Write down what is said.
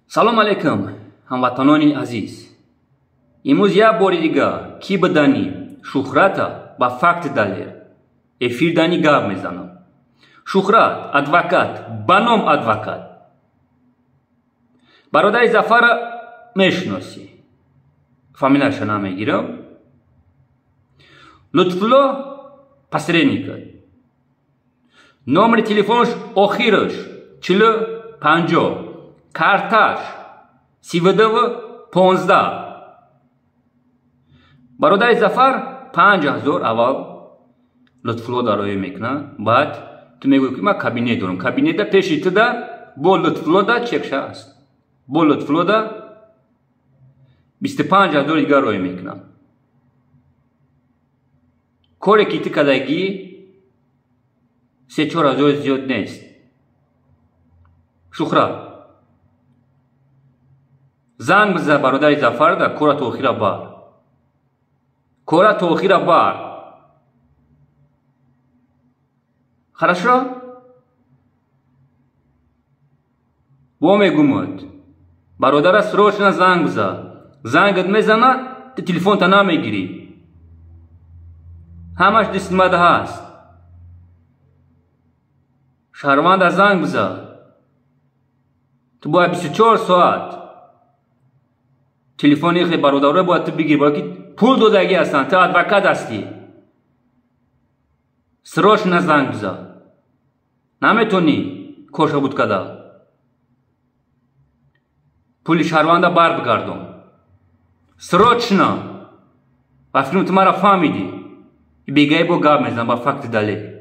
Салом алейкум, ҳамватанони азиз. Имрӯз як бори дигар кӣ бидани Шуҳрата ба факти далел эфир дани гап мезанам. Шуҳрат адвокат, ба ном адвокат. Бародари Зафара мешиносӣ. Фамилияша намегирам. Лутфулло посредник. Номери телефонаш охираш 4050. Карташ 3215. Бародари Зафар 5000 аввал Лутфулло дароя мекунад, баъд ту мегӯӣ ки ман кабинет дорам. Кабинета пеши туда бо Лутфуллода чекша аст. Бо Лутфуллода 25000 дигар роя мекунад. Коре ки ту кардагӣ 3-4 ҳазор зиёд нест. Шуҳрат, занг биза бародари Зафарда, кора то охира бар. Кора то охира бар. Хорошо? Бо мегумад. Бародара срочно занг биза. Зангат мезана, ту телефонта намегирӣ. Ҳамаш дистимада ҳаст. Шаҳрванда занг биза. Ту бояд 24 соат телефони хе бародаро бояд ту бигирӣ, бояд ки пул додагӣ ҳастанд, ту адвокат ҳастӣ. Срочно занг биза. Наметонӣ корша буд када. Пули шаҳрванда бар бигардон. Срочно. Ба филм ту мара фаҳмидӣ. Бегаи бо гап мезанам ба факти далел.